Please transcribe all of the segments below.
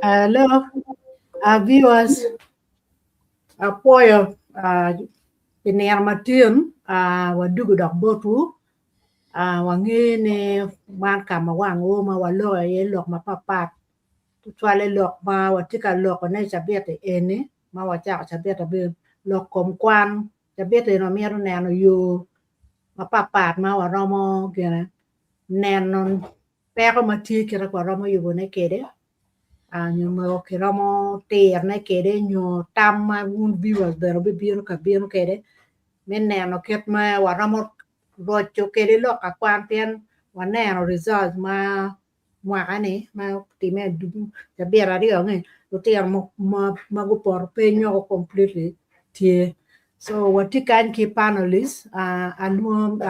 Hello, viewers. Apwoyo pi nino matin wadugo dok botwu. Wangeyo ni man ka ma wang oo ma waloko iye lok mapatpat tutwalle lok ma watye ka lokone i cabit eni ma wacako cabit abic lok kom kwan. Cabit eni wamito neno yo mapatpat ma waromo gine neno peko ma tye kite ma waromo yubone kwede nyo mogo kiromo tirone kwede nyo tam ma wun viewers bene wubibino ka bino kwede me neno kit ma waromo roco kwede lok ka kwan pien waneno result ma mwaka-ni ma otime cabit aryo-ni lutino ma gupoto piny woko completely tye so watye kany ki panelist alwongo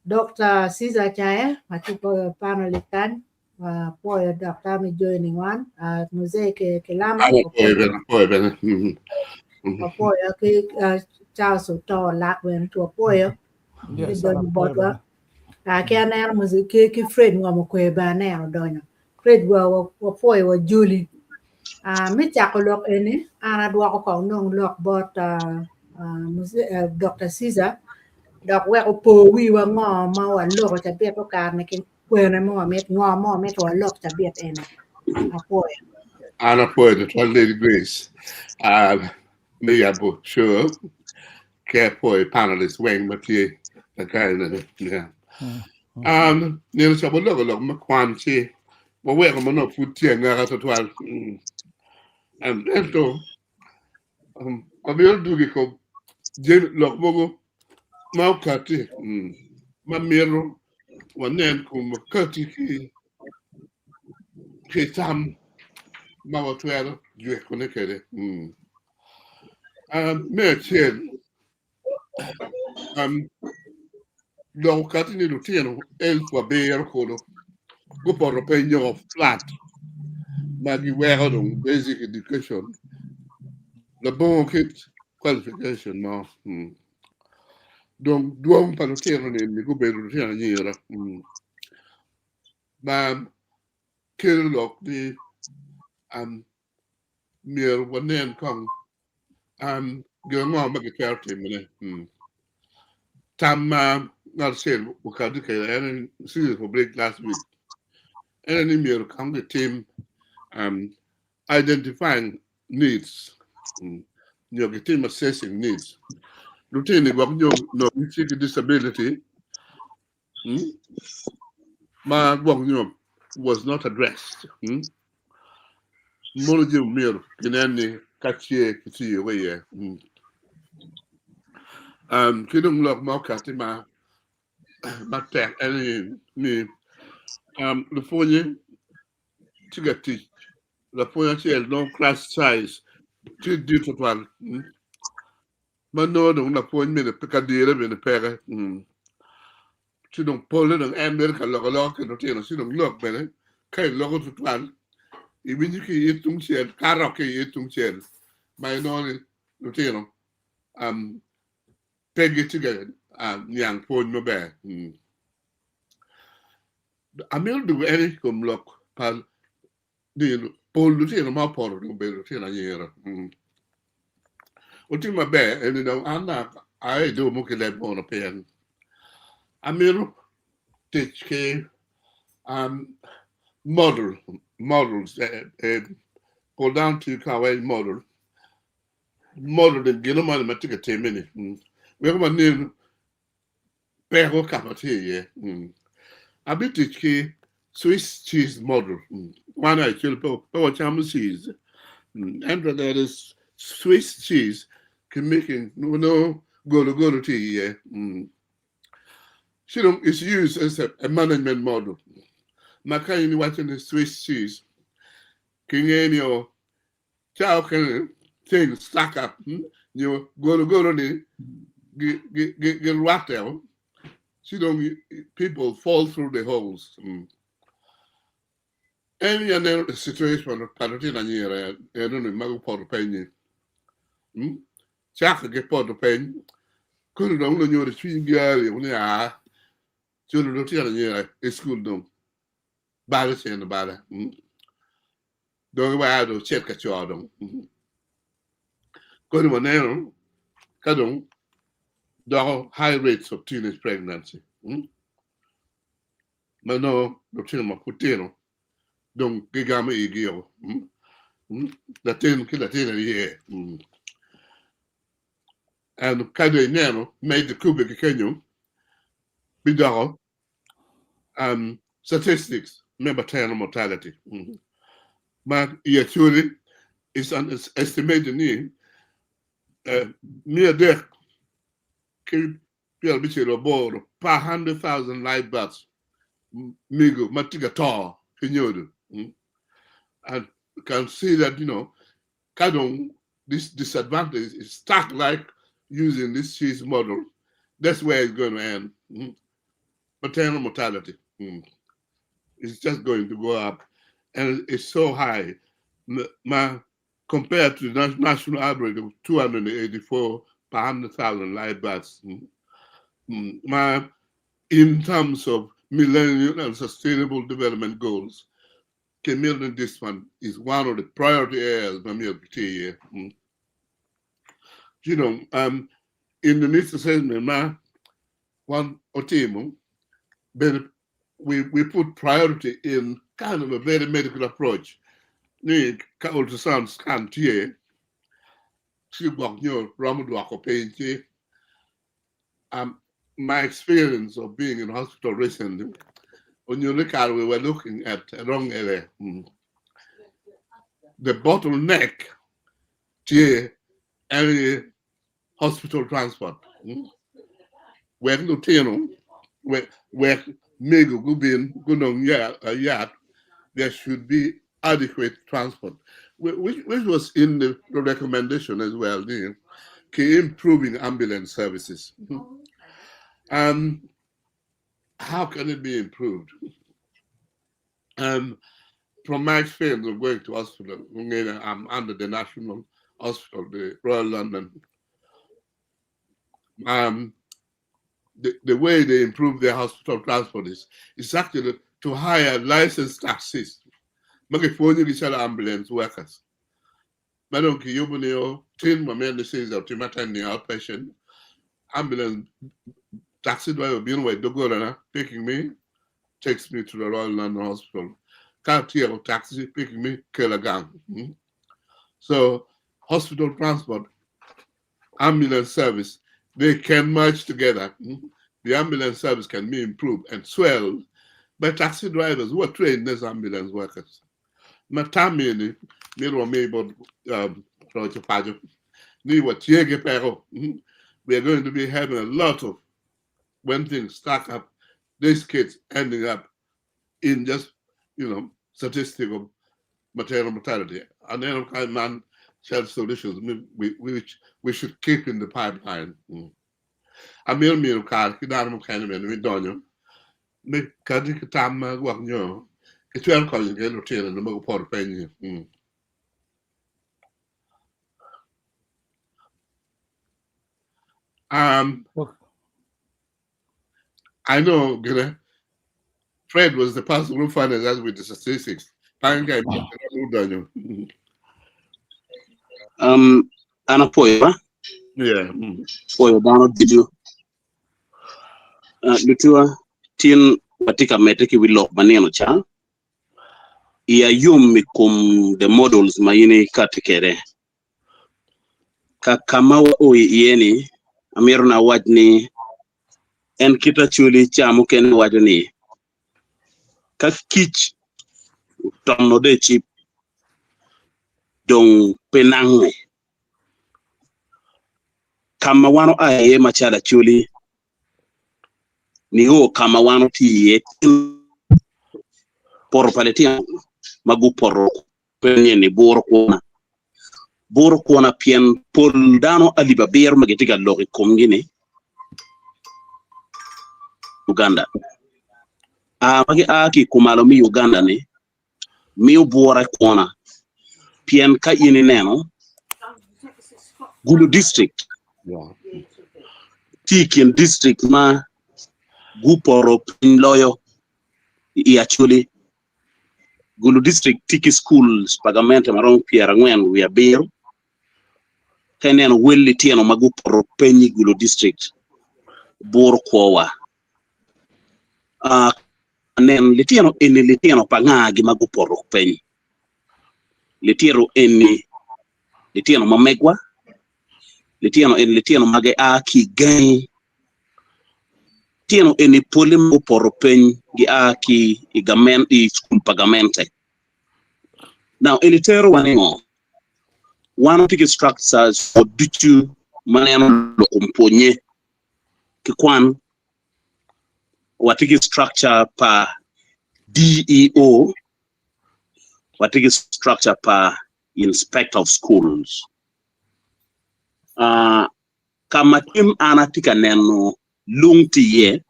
Dokta Ceasar Caye ma tye panelist kany apwoyo dokta me joining wan Muzee Kilama apwoyo ki Charles Oto Olak bene apwoyo me donyo botwa ki aneno ki Fred Ngom Okwer bene aneno odonyo Fred wapwoyo wajoli me cako lok eni an adwoko kong dong lok bot Dokta Ceasar dok wek opo wiwa ngo ma waloko cabit okato-ni ki kwene ma wamito ngo ma wamito walok cabit eni apwoyo. An apwoyo tutwal Lady Grace me yabo show ki apwoyo panelist weng ma tye kakare yeah. Nino ca waloko lok me kwan ci waweko ma nongo pud tye angaka tutwal ento wamito dwogo i kom jami lok mogo ma okatti ma mito wanen kun wakatti ki tam ma watwero jwekone kwede. Me acel, lok okatti ni lutino elfu abiro kulu gupoto piny nyo flat ma giweko dong basic education labongo kit qualification mo. Dong dwong pa lutino ni gubedo lutino anyira ma kelo lok ni myero wanen kong gin ango ma gitwero timone. Tam ma ngat acel okati kwede en aye ni break last week en aye ni myero kong gitim identifying needs nyo gitim assessing needs lutini gwok nyo nongo gitye ki disability ma gwok nyo was not addressed mono jami myero kinen ni ka tye kitiyo ki iye ki dong lok ma okati ma matek en ni lupwonye tye ka tic lapwony acel nongo class size tye dit tutwal ma nongo dong lapwony mene ka dire bene peke ci dong polle dong en bedo ka loko aloka ki lutino ci dong lok bene ka iloko tutwal iwinyo ki i it tung cel kato ki i it tung cel ma inongo ni lutino pe gitye ka niang pwony maber. Amito dwogo en i kom lok pa ni pol lutino ma opoto dong obedo lutino anyira. Wutim maber eni dong an aye i dog mo ki leb mono pien amito tic ki model models pol dano tiyo ki awec model model ni gino moni ma tye ka timme ni weko wanen peko ka ma tye iye. Abitic ki Swiss cheese model. Wan actually pe wacamo cheese, ento there is Swiss cheese ki making nongo golo golo tye iye. Ci dong it's used as a management model. Ma ka in iwaco ni Swiss cheese, kingeyo ni o Ca okene things stack up nyo golo golo ni girwatte o ci dong people fall through the holes. En aye aneno the situation pa lutino anyira enoni ma gupoto piny-nyi. Cako ki poto piny kono dong lunyodo cwinygi aryo ni aa culu lutino anyira i cukul dong balo cen abala. Dong iweko dong icit ka co dong. Koni waneno ka dong doko high rates of teenage pregnancy ma nongo lutino ma pud tino dong gigamo igi-o latin ki latin aye. And ka dong ineno medo kubbe ki kenyo bidoko statistics me maternal mortality ma i Acholi is an estimated ni 358 per 100,000 live births mego ma tye ka to ki nyodo and can see that you know ka dong this disadvantage is stuck like using this cheese model that's where it's going to end maternal mortality is just going to go up and it's so high ma compared to the national average of 284 per 100,000 live births. Ma in terms of Millennium and Sustainable Development Goals, Kimilton this one is one of the priority areas ma myero giti iye. You know, in the needs assessment ma wan otimo, bene we put priority in kind of a very medical approach ni ka ultrasound scan tye ci gwok nyo romo dwoko piny ci my experience of being in hospital recently onyuto ni kare we were looking at wrong area the bottleneck tye en hospital transport wek lutino wek mego gubin gunong yat there should be adequate transport which was in the recommendation as well ni ki improving ambulance services. How can it be improved? From my experience of going to hospital, I'm under the National Hospital, the Royal London. The way they improve their hospital transport is actually to hire licensed taxis. Ma gipwonyo gi calo ambulance workers. Ma dong kiyubo ni o tin ma myero ni Caesar otim attending outpatient ambulance taxi driver bino wa i dogolana picking me takes me to the Royal London Hospital. Ka atyeko taxi picking me kela gang. So hospital transport, ambulance service, they can merge together. The ambulance service can be improved and swelled by taxi drivers who are trained as ambulance workers. Ma tam eni myero wami bot roco paco ni watye ki peko. We are going to be having a lot of when things stack up, these kids ending up in just, you know, statistic of maternal mortality. Aneno ka man calo solutions which we should keep in the pipeline. Amito miyo kare ki dano mukene bene me donyo me kati ki tam ma gwok nyo kitwero konyo kwede lutino ma gupoto piny-nyi. I know gine Fred was the person who funded us with the statistics. Panga donyo. An apwoyo ba? Yeah. Pwoyo dano ducu. Lutuwa, tin watye ka medde ki wi lok ma nino ca. I ayom i kom the models ma in ikati kwede. Ka ka ma wao iye ni, amito ni awac ni en kit acholi ca mukene waco ni ka kic otono dong icip dong pe nange. Ka ma wan oa iye macalo acholi nio ka ma wan otye iye poto pa litino ma gupoto penye ni buro kwona. Buro kwona pien pol dano alip abiro ma gitye ka lok i komgi-ni Uganda. A ma gia ki i kumalo me Uganda-ni miyo bura kwona pien ka in ineno Gulu district tye i kin district ma gupoto piny loyo i Acholi. Gulu District tye ki schools pa gamente ma romo 47. Ka ineno wel litino ma gupoto peny i Gulu District buro kwowa. Nen litino eni litino pa ngagi ma gupoto peny? Litino eni litino ma megwa, litino eni litino ma gia ki i gangi, litino eni pole ma gupoto peny gia ki i gamen i cukul pa gamente. Now eni terowa ni ngo? Wan watye ki structures ducu ma neno lok kom pwonye ki kwan. Watye ki structure pa DEO, watye ki structure pa Inspector of Schools. Uh, ka ma tin an atye ka neno lung tye iye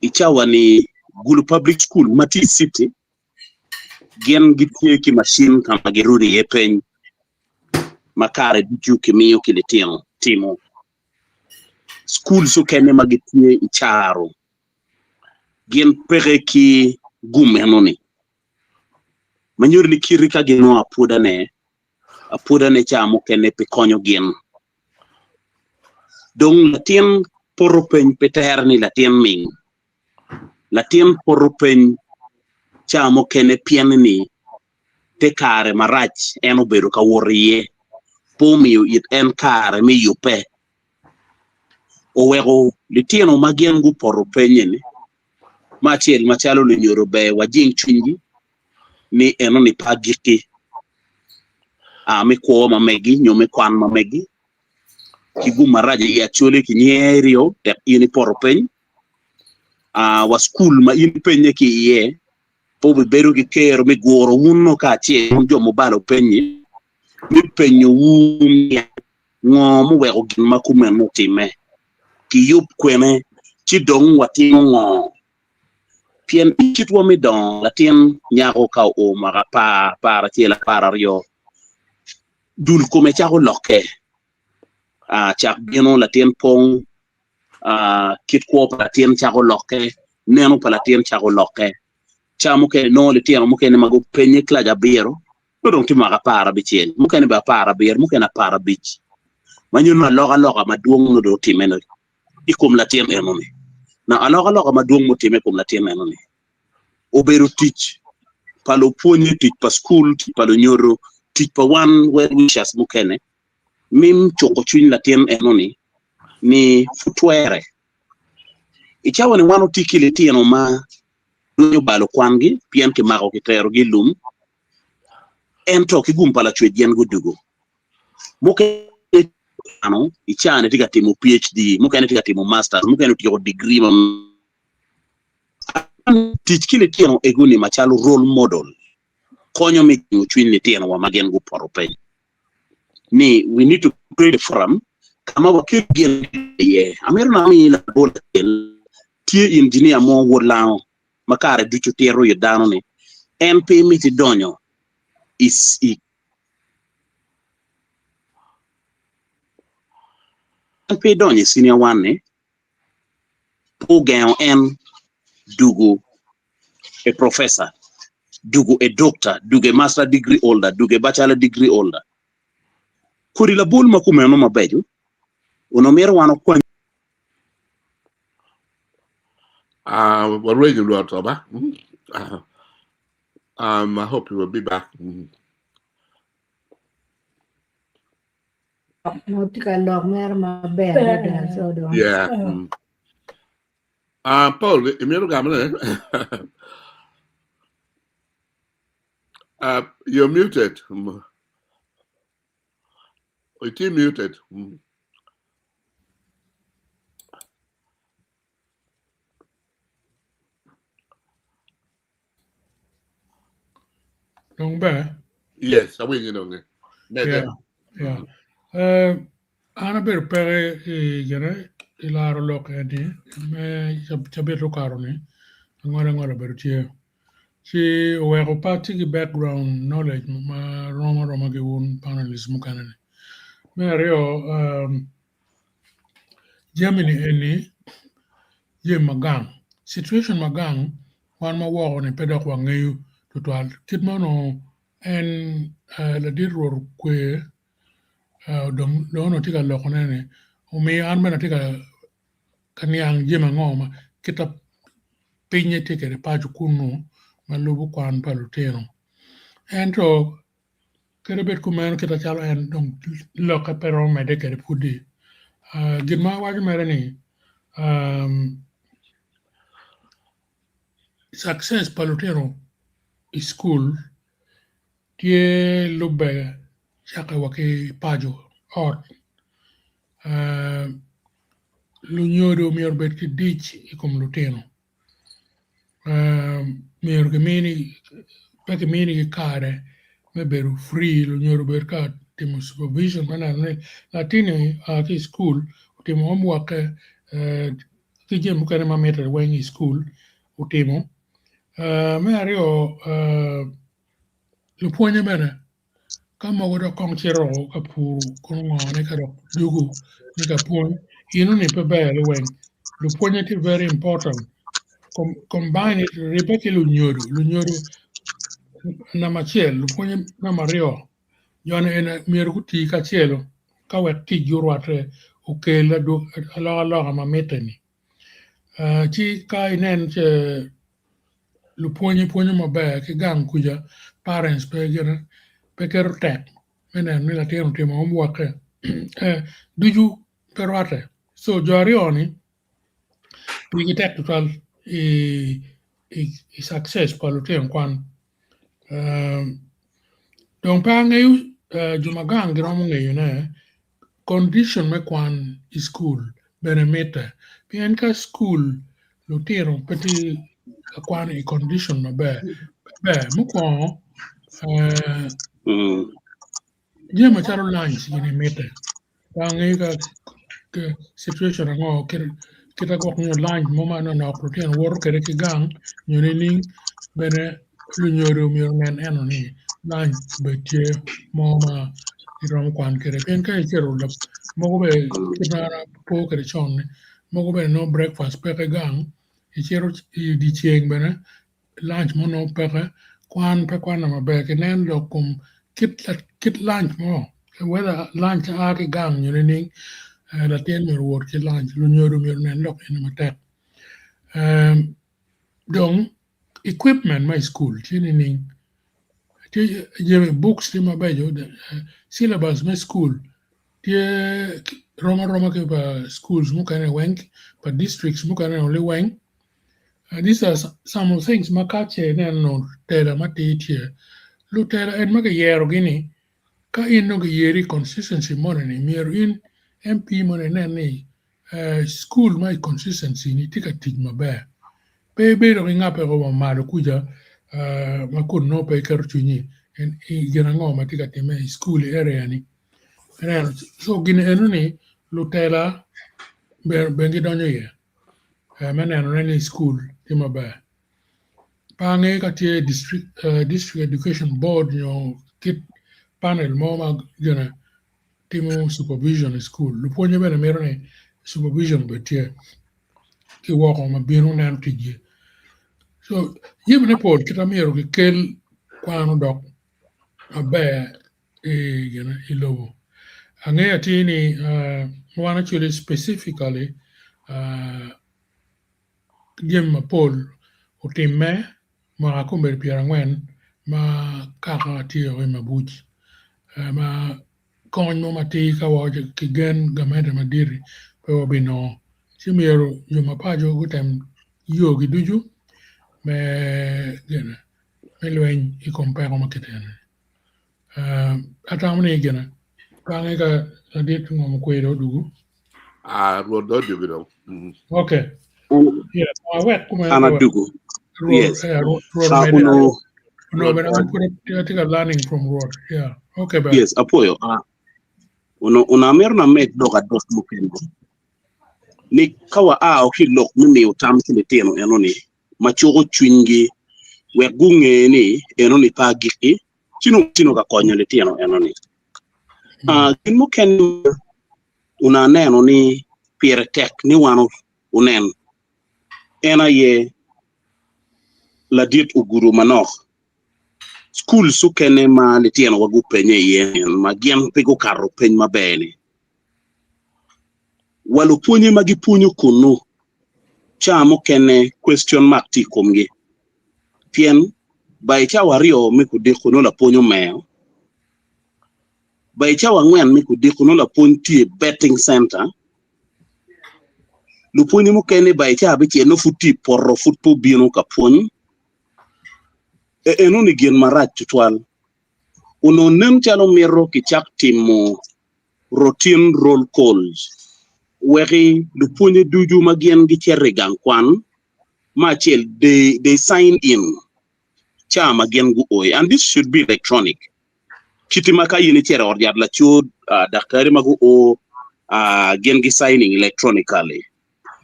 i cawa ni Gulu Public School ma tye i city gin gitye ki macin ka ma girudo iye peny ma kare ducu kimiyo ki litino timo. Schools okene ma gitye i caro gin peke ki gum enoni ma nyuto ni kiti ka ginongo apwodane apwodane ca mukene pe konyo gin. Dong latin poto peny pe tere ni latin ming. Latin poto peny ca mukene pien ni te kare marac en obedo ka wot iye pe omiyo it en kare me yubbe. Oweko litino ma gin gupoto peny-ni me acel macalo lunyodo ber wajing cwinygi ni enoni pe agikki me kwo ma megi nyo me kwan ma megi ki gum marac i Acholi ki nyerio tek in ipoto peny wa cukul ma in ipenye ki iye pe wubibedo ki kero me guro wun-nu kacel wun jo mubalo peny-nyi, me penyowu ni, 'Ngo muweko gin ma kumeno otimme? Kiyub kwene? Ci dong watimo ngo? Pien i kitwa me dongo, latin nyako ka oo mwaka apar, aparacel, apararyo, dul kome cako lokke, cak bino latin pong, kit kwo pa latin cako lokke, neno pa latin cako lokke. Ca mukene nongo litino mukene ma gupenye kilac abiro nongo dong tye mwaka aparabicel, mukene bene aparabiro, mukene aparabic. Ma nyuto ni alokaloka madwong nongo dong otimme i kom latin enoni. Now alokaloka madwong mutimme i kom latin enoni obedo tic pa lupwonye, tic pa cukul, tic pa lunyodo, tic pa wan well wishers mukene me cuko cwiny latin enoni ni pud twere. I cawa ni wan watye ki litino ma lweny obalo kwangi pien kimako kiterogi i lum ento ki gum pa Lacwec gin gudugo. Mukene kwano i caa-ni tye ka timo PHD, mukene tye ka timo masters, mukene otyeko digri ma Tic ki litino ego-ni macalo role model konyo me jingo cwiny litinowa ma gin gupoto piny ni we need to create a forum ka ma wakelo gin iye. Amito ni ami labol acel, tye engineer mo wod lango ma kare ducu tito it dano ni en pe miti donyo i en pe donyo i senior one ni pe ogengo en dugo a professor, dugo a doctor, dugo a master degree holder, dugo a bachelor degree holder. Kodi labol ma kumeno mabeco onongo mito wan okwany. Uh, warwenyo lwot ba. Uh, I hope you will be back. Nongo tye ka lok mere maber adada so dong. Yeah. Paul, imito gamone? Uh, you're muted. Itye muted. Dong ber? Yes, awinyo dong. Medde. Yeah, yeah. Eh, an abedo peke i gine i laro lok eni me cabit okato-ni angola angola obedo tye. Ci oweko pe atye ki background knowledge ma rom aroma ki wun panelists mukene-ni. Me aryo, um, Jami-ni eni jami ma gang, situation ma gang wan ma woko-ni pe dok wangeyo. tutwal. Kit ma onongo en ladit Rwot okwer dong onongo tye ka lokone ni omiyo an bene atye ka niang jami ango ma kita pinye tye kwede paco kunu ma lubo kwan pa lutino. Ento kadi bed kumeno kit macalo en dong lokke pe romo medde kwede pudi gin ma awaco mere ni success pa lutino i cukul tye lubbe cakke wa ki paco ot lunyodo myero obed ki dic i kom lutino myero pe kiminigi kare me bedo free lunyodo obed ka timo supervision me neno ni latinni oa ki i cukul otimo homework-ke ki jami mukene ma mitte weng i cukul otimo. Me aryo lupwonye bene ka mogo dok kong cito ka puru kono ngo ni ka dok dwogo ni ka pwony enoni pe ber liweng lupwonye tye very important combine it ribbe ki lunyodo lunyodo namba acel lupwonye namba aryo joni eni myero guti kacelo ka wek ticgi orwatte okel alokaloka ma mitte ni. Ci ka inen ce lupwonye pwonyo maber ki gang kuca parents pe gine pe keto tek me neno ni latin otimo homework-ke ducu pe rwatte so jo aryo-ni pigi tek tutwal i success pa lutino kwan. Dong pe angeyo jo ma gang giromo ngeyone condition me kwan i cukul bene mitte pien ka cukul lutino pe tye ka kwan i condition maber ber mukwongo Jami macalo lunch gini mitte pe angeyo ka situation ango kit ma gwok nyo lunch mo manonok lutino woto kwede ki gang nyo nining bene lunyodo myero onen eno ni lunch obed tye mo ma giromo kwan kwede pien ka icito mogo bene kit ma an apo kwede con mogo bene nongo breakfast peke gang icito i dyeceng bene Lunch mo nongo peke, kwan pe kwane maber ki nen lok kom kit lunch mo whether lunch a ki gang nyo nining latin myero owot ki lunch lunyodo myero onen lok eni matek dong equipment ma i cukul tye nining tye jami books tye mabeco syllabus me cukul tye rom aroma ki pa schools mukene weng pa districts mukene liweng. These are some of things ma ka ce ineno tela matir tye, lutela en ma kiyero gi ni ka in dong kiyeri i constituency moni ni myero in MP moni inen ni school ma i constituency ni tye ka tic maber. Pe ibedo ki ngape ko wa malo kuca ma kun nongo pe iketo cwinyi i gin ango ma tye ka time i school i area ni. Ineno so gin eno ni lutela bene gidonyo iye. Me nenone ni cukul tye maber. Pe angeyo ka tye district education board nyo kit panel mo ma gine timo supervision i cukul. Lupwonye bene mito ni supervision obed tye ki woko ma bino neno ticgi. So jamine pol kit ma myero kikel kwan odok maber i lobo. Angeyo atir ni wan actually specifically jami mapol otimme mwaka kombeddi pyerangwen ma kaka tye i mabuc ma kony mo matir ka wawaco ki gen gamente madit-ti pe wabinongo ci myero jo ma paco gutem yogi ducu me lweny i kom peko ma kit eni. Atamo ni gine kange ka ladit ngom okwedo odugu. Ah, Rwot dong odugu dong. Okay. Yeah, awek kumeno. An adugu. Yes. Rwot Ah, omede. ono No, but I'm put I think I'm learning from Rwot. Yeah. Okay, but yes, apoyo. Ah, ono ono amito na med dok adok mukene. Ni ka wa a ki lok me miyo tam ki litino eno ni ma cuko cwinygi wek gunge ni enoni pe agikki ci nongo tino ka konyo litino enoni. Ah, gin mukene onongo aneno ni pire tek ni wan onen en aye ladit ogudo manok. Schools okene ma litino wa gupenye iye ma gin pe gukato peny maber ni wa lupwonye ma gipwonyo kunu ca mukene question mark tye i komgi pien ba i cawa aryo me kudiko nongo lapwony omeo ba i cawa angwen me kudiko nongo lapwony tye i betting center lupwonye mukene ba i cawa abicel nongo pud tye i poto pud pe obino ka pwony Enoni gin marac tutwal. Onongo nen calo mito kicak timo routine roll calls weki lupwonye ducu ma gin gicito i gang kwan me acel they, they sign in ca ma gin guo iye and this should be electronic. Kiti ma ka in icito i ot yat laco uh, daktari ma guo uh, gin gi signing electronically.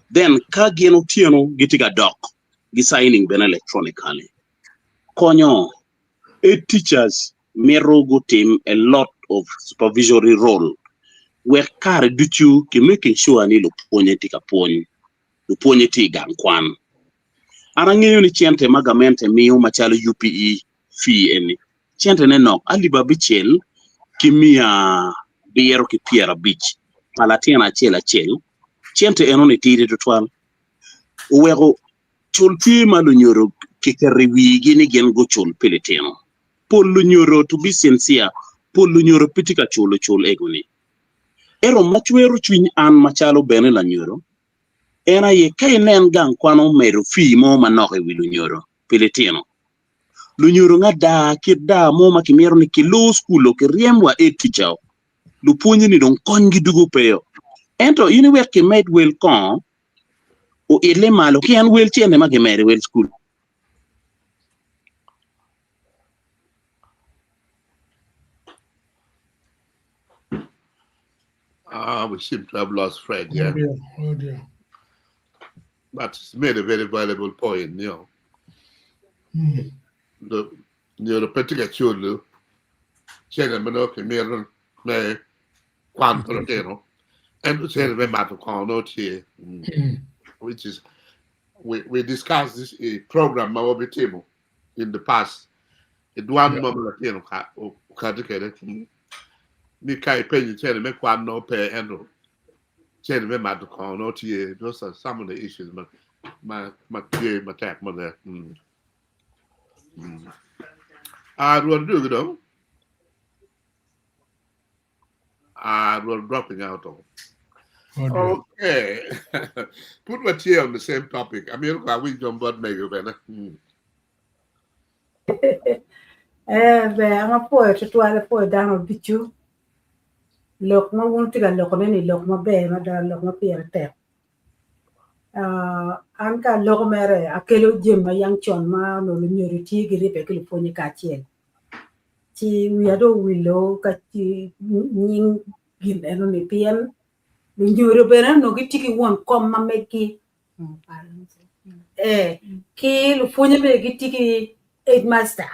Then ka gin otyeno gitye ka dok gi signing bene electronically konyo e teachers mito gutim a lot of supervisory role wek kare ducu ki making sure ni lupwonye tye ka pwony, lupwonye tye i gang kwan. An angeyo ni cente ma gamente miyo macalo UPE fee eni cente ne nok alip abicel ki miya biro ki pyerabic pa latin acel acel cente enoni tidi tutwal. oweko cul tye ma lunyodo kiketo i wigi ni gin gucul pi litino. Pol lunyodo, to be sincere, pol lunyodo pe tye ka culo cul ego-ni. Ento ma cwero cwiny an macalo bene lanyodo, en aye ka inen gang kwan omedo fee mo manok i wi lunyodo pi litino, lunyodo nga daa kit daa mo ma kimito ni kilor cukul-o kiryem wa head teacher-o, lupwonye-ni dong konygi dugo pe-o. Ento in iwek kimed wel kongo oile malo ki en wel cente ma kimedo i wel cukul. Ah, we seem to have lost Fred, yeah. Oh dear, oh dear. But it's made a very valuable point, you know. Mm. The, you know, pe tye ka culo cente ma nongo kimito me kwan pa lutino ento cente me mato kongo nongo tye Mm. which is we, we discussed this i program ma wabitimo in the past i dwan Yeah. mo ma latin oka- okati kwede Mm. ni ka ipenyo cente me kwan nongo pe ento cente me mato kongo nongo tye those are some of the issues ma ma ma tye matek mada mm. Mm. Ah, Rwot dugi dong. Ah, Rwot dropping out oh. Oh dear. Okay. Put what here on the same topic. Amiro ka awinj dong bot mego bene. Mm. Eh, ber an apwoyo tutwal apwoyo dano ducu lok ma wun wutye ka lokone ni lok maber mada lok ma pire tek Ah, an ka aloko mere akelo jami ma yang con ma onongo lunyodo tye giribbe ki lupwonye kacel ci wiya dong owilo ka nying gin enoni pien lunyodo bene onongo gitye ki won kom ma meggi ee ki lupwonye bene gitye ki headmaster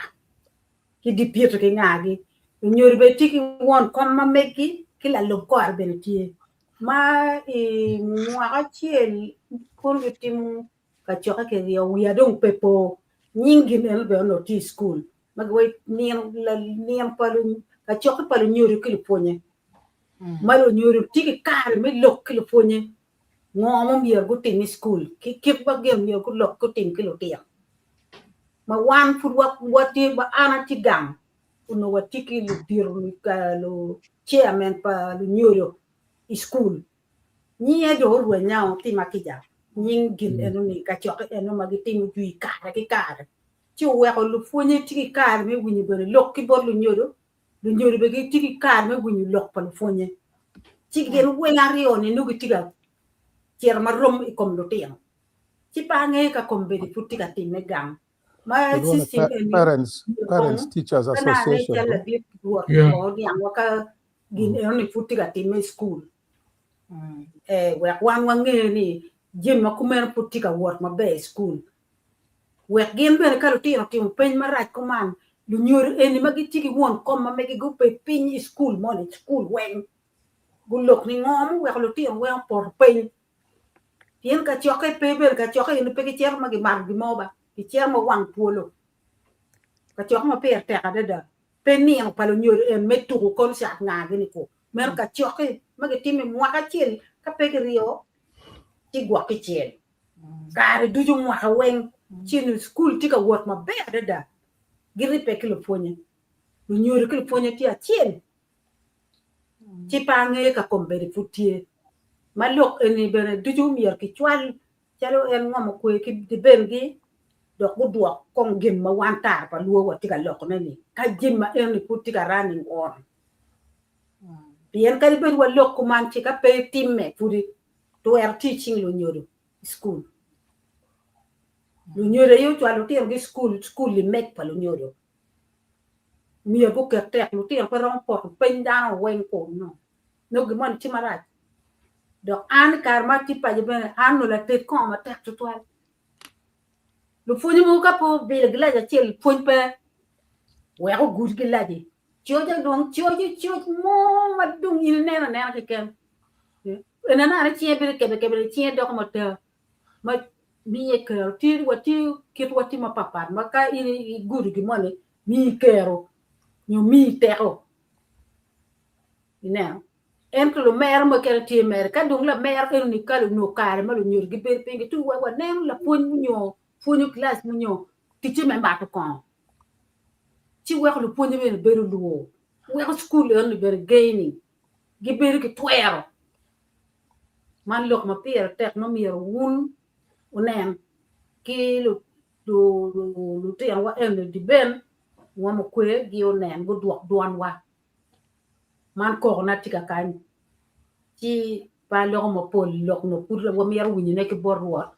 ki deputy ki ngagi lunyodo bene tye ki won kom ma meggi ki lalub kore bene tye ma i mwaka acel kono gitimo kacokke kiryo wiya dong pe po nying gin eno bene onongo tye i cukul ma giwaco nino nino pa kacokke pa lunyodo ki lupwonye ma lunyodo tye ki kare me lok ki lupwonye ngo ma myero gutim i cukul ki kit ma gin myero gulok gutim ki lutino ma wan pud watye an atye gang onongo watye ki ludito lu chairman pa lunyodo i cukul Nyinge dong orwenya tima kica, nying gin eno-ni, kacokke eno ma gitimo jwi kare ki kare. Ci oweko lupwonye tye ki kare me winyo bene lok ki bot lunyodo, lunyodo bene gitye ki kare me winyo lok pa lupwonye. Ci gin weng aryo-ni nongo gitye ka cito marom i kom lutino. Ci pe angeyo ka kombeddi pud tye ka timme gang. Ma Kilwongo ni system eni Parents, myero Parents kong Teachers pe nane Association. cal ladit rwot Yeah. kong oniangwa ka gin enoni pud tye ka timme i cukul. Eh, wek wan wange ni jami ma kumeno pud tye ka wot maber i cukul. Wek gin bene ka lutino otimo peny marac kuman, lunyodo eni ma gitye ki won kom ma megi gubed piny i cukul moni, cukul weng, gulok ni ngo muweko lutino weng opoto peny. Pien kacokke pe bene, kacokke eni pe gicito ma gimato gin mo ba, gicito ma wang twolo. Kacokke ma pire tek adada pe nino pa lunyodo en me tuku concert nga gini ku. Meno kacokke ma gitimo i mwaka acel ka pe kiryo ci gwok kicel. Kare ducu mwaka weng ci ni cukul tye ka wot maber adada giribbe ki lupwonye. Lunyodo ki lupwonye tye acel ci pe angeyo ka kombeddi pud tye. Ma lok eni bene ducu myero kicwal calo en ngom okwe ki dibengi dok gudwok kong gin ma wan tara pa luo watye ka lokone ni ka jami ma enoni pud tye ka running on. Pien kadi bed walok kuman ci ka pe timme pudi twero tye i cing lunyodo i cukul. Lunyodo aye ocwalo lutinogi i cukul, cukul-li meg pa lunyodo. Myero guket tek, lutino pe romo poto peny dano weng kunnu. Nongo gin moni tye marac. Dok an i kare ma atye paco bene an onongo lated kongo matek tutwal. Lupwonye mogo ka pe obilo gilaci acel pwony pe wek ogud gilaci. Coca dong coc coc mo ma dong in ineno anena keken. En aneno cinge bedo kebe kebe cinge doko matar ma miye kero. Tye watye kitwa tye mapatpat ma ka in igudo gin moni miyi kero nyo miyi teko. Ineno? Ento lumero mukene tye mere ka dong lamero enoni ka onongo kare ma lunyodo gibedo piny gitye wek waneno lapwony nyo pwonyo kilac nyo ticce me mato kongo ci weko lupwonye bene bedo lwor weko cukul enoni bene gaining gibedo ki twero. Man lok ma pire tek ma myero wun wunen ki lutinowa eni diben ngom okwe gi onen gudwok dwanwa. Man kokona tye kakany, ci pe aloko mapol lok nongo pud wamito winyone ki bot Rwot,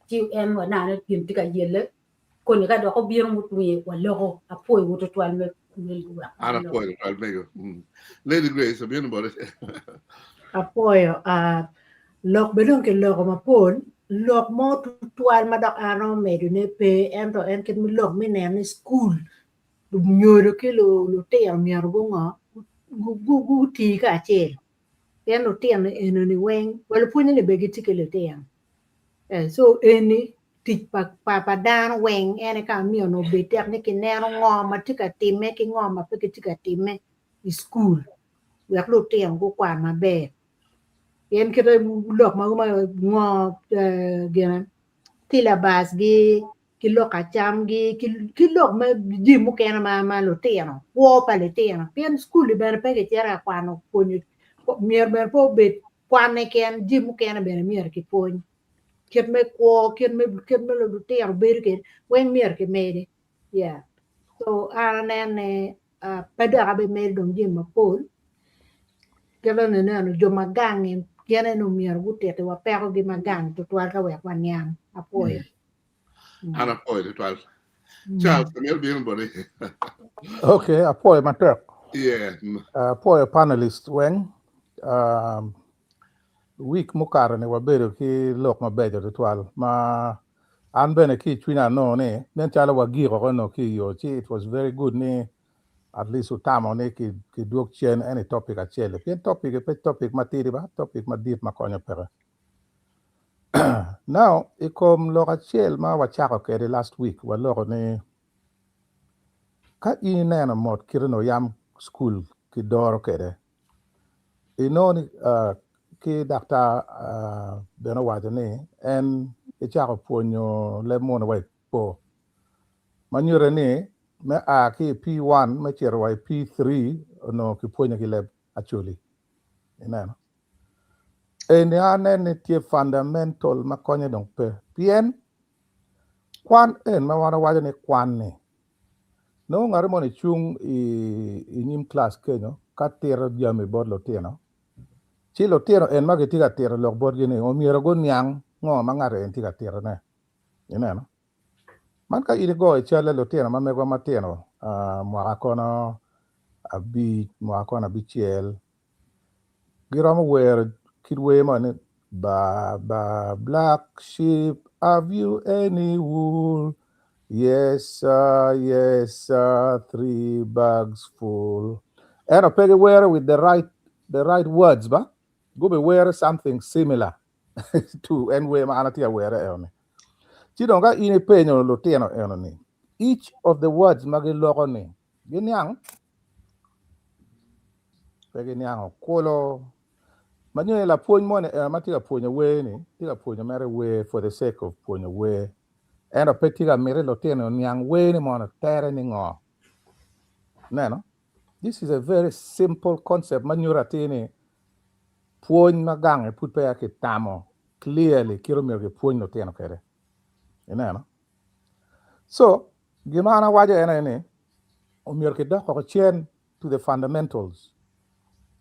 ci en waneno gin tye ka yelle, koni ka dok obino mutwinge waloko. Apwoyowu twatwal me wek An alok. apwoyo twatwal mego. Lady Grace obino boti. Apwoyo. Ah, lok bene dong kiloko mapol, lok mo tutwal ma dok an aromo medone pe, ento en kit me lok me neno ni cukul lunyodo ki lutino myero gungo guti kacel pien lutino enoni weng wa lupwonye ni bene gitye ki lutino so eni tic pa dano weng en aye ka ma myero onongo obed tek ni kineno ngo ma tye ka timme ki ngo ma pe kitye ka timme i cukul wek lutino gukwan maber pien kite lok mogo ma ngo gine syllabus gi ki lok acamgi ki lok me jami mukene ma lutino kwo pa litino pien cukul-li bene pe kicito ka kwano pwonyo myero bene pe obed kwan keken jami mukene bene myero kipwony kit me kwo kit me lutino bedo kwede weng myero kimedi yeah so an aneno ni pe dok abimedo dong jami mapol kit ma ineno jo ma gang-ngi gin aye nongo myero gutitiwa pekogi ma gang tutwal ka wek waniang apwoyo. An apwoyo tutwal. Charles, amito bino boti. Okay, apwoyo matek. Yeah. Apwoyo panelist weng. Um, week mukato ni wabedo ki lok mabeco tutwal ma an bene ki i cwinya anongo ni nen calo wagiko ko no ki i yo ci it was very good ni at least utamo ni ki kidwog cen eni topic acel pien topic pe topic matidi ba topic madit ma konyo peke. Now, i kom lok acel ma wacako kwede last week, waloko ni ka in ineno mot kite onongo yam cukul kidoro kwede, inongo ni uh, ki daktar uh, bene owaco ni en ecako pwonyo leb munu wa i po ma nyute ni me a ki i P1 me cito wa i P3 onongo kipwonyo ki leb Acholi. Ineno? Eni aneno ni tye fundamental ma konye dong pe pien kwan en ma wan wawaco ni kwan ni nongo ngat moni cung i nyim class kenyo ka tito jami bot lutino ci lutino en ma gitye ka tito lok botgi ni omyero guniang ngo ma ngat en tye ka titone ineno. Man ka in igoyo calle lutino ma megwa matino mwaka kono abic mwaka kono abicel Giromo wero kit wer mo ni Ba ba black sheep have you any wool Yes sir, yes sir, three bags full. Ento pe giwero with the right the right words ba gubiwero something similar to en wer ma an atye ka were eno ni. Ci dong ka in ipenyo lutino eno ni. Each of the words ma giloko ni giniang? Pe giniango kulu. Ma nyo ni lapwony moni eno ma tye ka pwonyo wer ni tye ka pwonyo mere wer for the sake of pwonyo wer. Ento pe tye ka miti lutino oniang wer ni mono tere ni ngo. Ineno? This is a very simple concept ma nyuto atir ni pwony ma gange pud peya kitamo clearly kit omyero kipwony lutino kwede. Ineno? So, gin ma an awaco en aye ni omyero kidok oko cen to the fundamentals,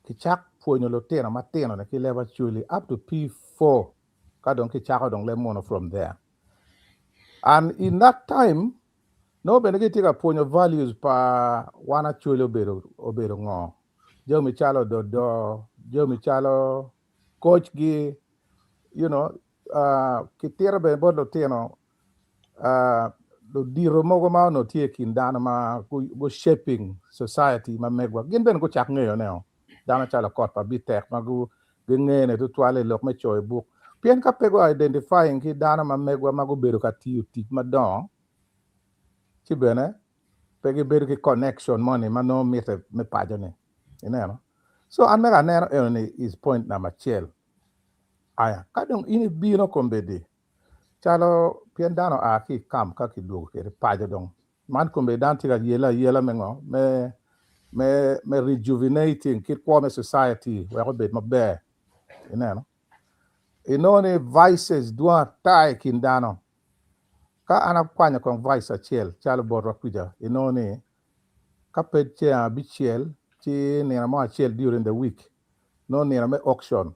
kicak pwonyo lutino matino ni ki leb Acholi up to P4 ka dong kicako dong leb munu from there. And in that time nongo bene gitye ka pwonyo values pa wan Acholi obedo obedo ngo, jami calo ododo, jami calo koc gi, you know, uh, kitito bene bot lutino uh, ludito mogo ma onongo tye i kin dano ma gu shaping society ma megwa gin bene gucak ngeyo ne o dano calo okot pa Bitek ma gu gingene tutwal i lok me coyo buk pien ka pe gu identifying ki dano ma megwa ma gubedo ka tiyo tic madongo ci bene pe gibedo ki connection moni ma nongo mitte me paco ni ineno so an mega aneno eno ni is point number acel aya ka dong in ibino kombeddi Calo pien dano oa ki i kamp ka kidwogo kwede paco dong man kombeddi dano tye ka yele ayela me ngo me me me rejuvenating kit kwo me society wek obed maber ineno inongo ni vices dwong ata i kin dano ka an akwanyo kong vice acel calo botwa kwica inongo ni ka pe ceng abicel ci nino mo acel during the week nongo nino me auction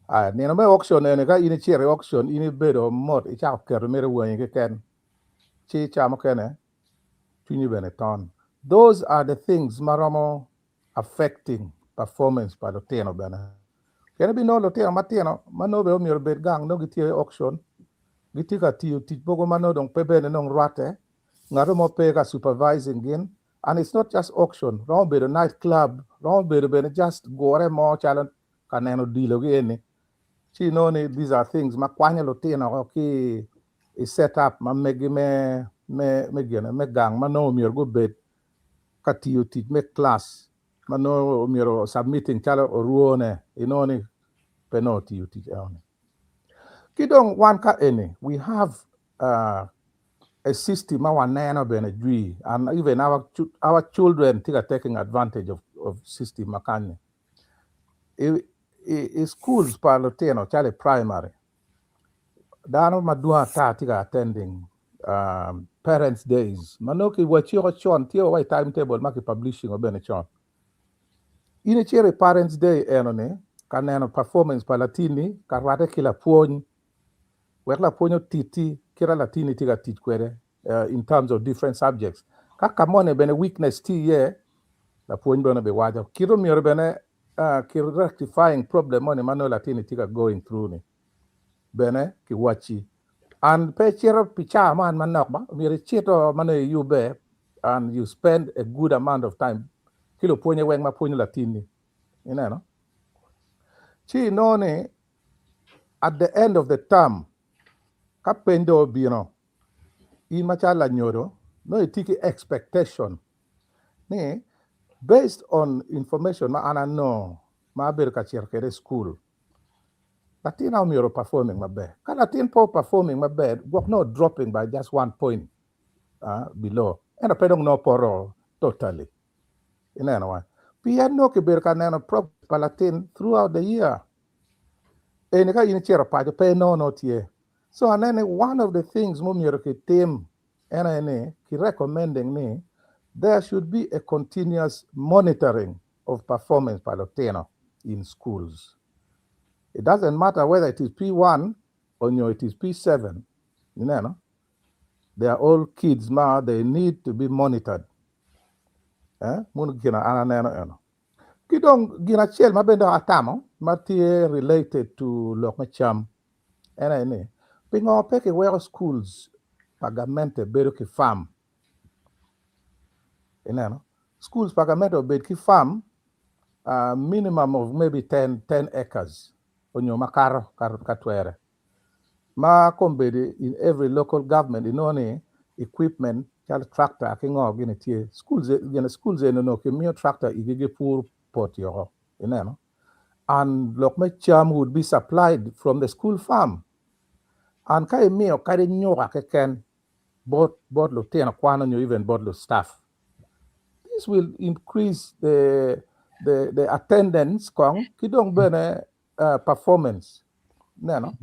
Aya, nino me auction eni ka in icito i auction in ibedo mot icako keto mere wangi keken ci ca mukene cwinyi bene ton. Those are the things ma romo affecting performance pa lutino bene. Pien ibinongo lutino matino ma nongo bene omyero obed gang nongo gitye i auction gitye ka tiyo tic mogo ma nongo dong pe bene nongo rwatte ngat mo pe ka supervising gin And it's not just auction, romo bedo night club, romo bedo bene just gure mo calo ka neno odilo gi eni. Ci inongo ni these are things ma kwanyo lutino oko ki i set up ma megi me me me gine me gang ma nongo myero gubed ka tiyo tic me class ma nongo myero submitting calo orwone inongo ni pe nongo otiyo tic eno ni. Ki dong wan ka eni we have uh, a system ma waneno bene jwi and even our, our children tye ka taking advantage of, of system ma kany-ni. I, i, i schools pa lutino calo i primary, dano madwong ata tye ka attending um, parents days ma nongo kiwaciko con tye wa i timetable ma ki publishing o bene con. In icito i parents day eno ni ka neno performance pa latinni ka rwate ki lapwony wek lapwony otitti kit latinni tye ka tic kwede in terms of different subjects. Ka ka moni bene weakness tye iye, lapwony bene biwaco. Kit omyero bene ki rectifying problem moni ma nongo latinni tye ka going through ni bene kiwacci. And pe icito pi cawa man manok ba, myero icito ma nongo iyubbe and you spend a good amount of time ki lupwonye weng ma pwonyo latinni. Ineno? Ci inongo ni At the end of the term, ka peny dong obino, in macalo lanyodo nongo itye ki expectation ni based on information ma an anongo ma abedo ka cito kwede i school, latina omyero o performing maber. Ka latin pe o performing maber, gwok nongo dropping by just one point below, ento pe dong nongo poto totally. Ineno wa? Pien nongo kibedo ka neno progress pa latin throughout the year. Eni ka in icito paco pe inongo nongo tye. So aneno ni one of the things ma omyero kitim en aye ni ki recommending ni there should be a continuous monitoring of performance pa lutino in schools. It doesn't matter whether it is P1 or nyo it is P7. Ineno? They are all kids ma they need to be monitored. Eh, munu gin an aneno eno. Ki dong gin acel ma bene dok atamo ma tye related to lok me cam en aye ni pingo pe kiweko schools pa gamente bedo ki farm? Ineno? Schools pa gamente obed ki farm uh, minimum of maybe 10, 10 acres onyo makato ka, ka twere. Ma kombeddi in every local government inongo ni equipment calo tractor ki ngo gini tye schools gine schools eni onongo kimiyo tractor igi gipuro poti oko ineno and lok me cam would be supplied from the school farm and ka imiyo kadi nyuka keken bot bot lutino kwan nyo even bot lu staff this will increase the the the attendance kong ki dong bene performance ineno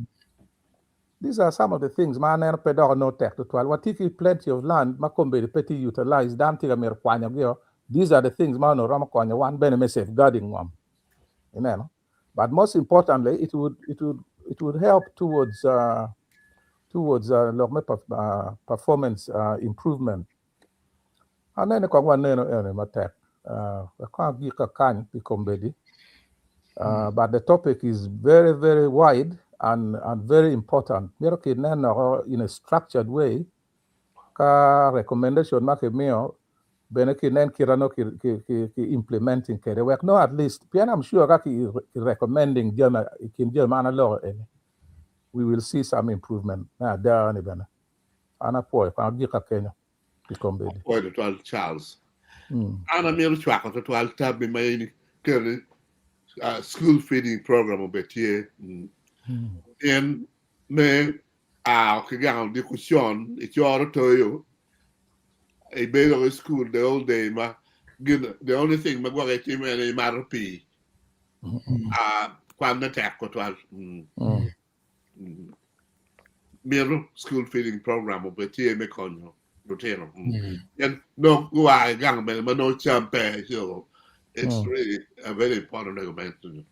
these are some of the things ma aneno pe dok onongo tek tutwal watye ki plenty of land ma kombeddi pe tye utilize dano tye ka mito kwanyogi these are the things ma onongo romo konyo wan bene me safeguarding ngom ineno but most importantly it would it would it would help towards uh, towards uh, lok me uh, performance uh, improvement anene kong waneno ene matek uh, kong agik kakany pi kombeddi but the topic is very very wide and and very important mito kineno in a structured way ka recommendation ma kimiyo bene kinen kite no ki, ki, ki, ki implementing kede wek no at least pien I'm sure ka ki, ki recommending jami i kin jami ma an aloko eni we will see some improvement me ada ni bene an apwoyo kong agika kenyo i kombeddi. Apwoyo tutwal Charles. An amito cwako tutwal tammi ma in iketo ni school feeding program obed tye pien me a ki gang odiko con icoro toyo ibedo i school the whole day ma gin the only thing ma gwok itimo en imato pii kwan me tek tutwal. Mito school feeding program obed tye me konyo lutino. Pien nongo gua i gang bene ma nongo cam pe so it's really a very important recommendation.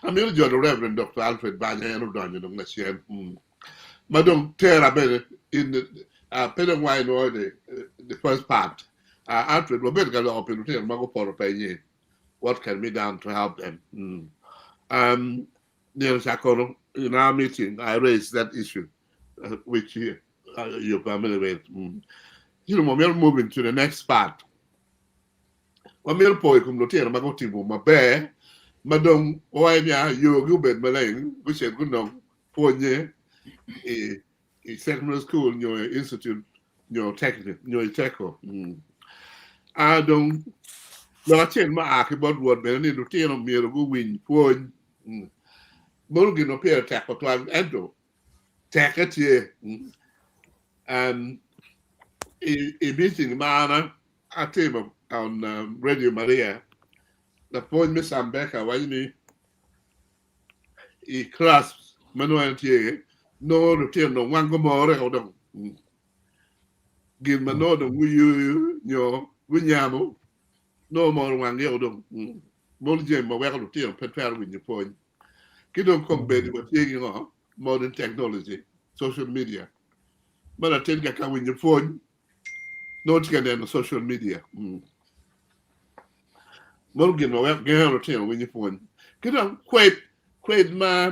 Amito jolo Reverend Dr. Alfred Banya en odonyo dong lacen ma dong tera bene in pe dong wa inwoyo the the first part. Alfred wabedo ka loko pi lutino ma gupoto piny-nyi what can be done to help them. Nino ca kono in our meeting I raised that issue which you're familiar with. Ci dong wamito moving to the next part. Wamito po i kom lutino ma gutimo maber ma dong wawaco niya yogi obed maleng gucit gunong pwonye i i secondary school nyo i institute nyo technic nyo i teko. A dong lok acel ma a ki bot Rwot bene ni lutino myero guwiny pwony. Mono gin ma pire tek tutwal ento tekke tye. Um, i, i meeting ma an atimo on um, Radio Maria, lapwony me Sam Baker waco ni i class ma nongo en tye nongo lutino dong wang gumore o dong gin ma nongo dong guyuyo nyo gunyamo nongo moro wanggi o dong mono jami ma weko lutino pe twero winyo pwony ki dong kombeddi watye ki ngo modern technology social media ma latin ka ka winyo pwony nongo tye ka neno social media. Mono gin ma weko gengo lutino winyo pwony. Ki dong kwed, kwed ma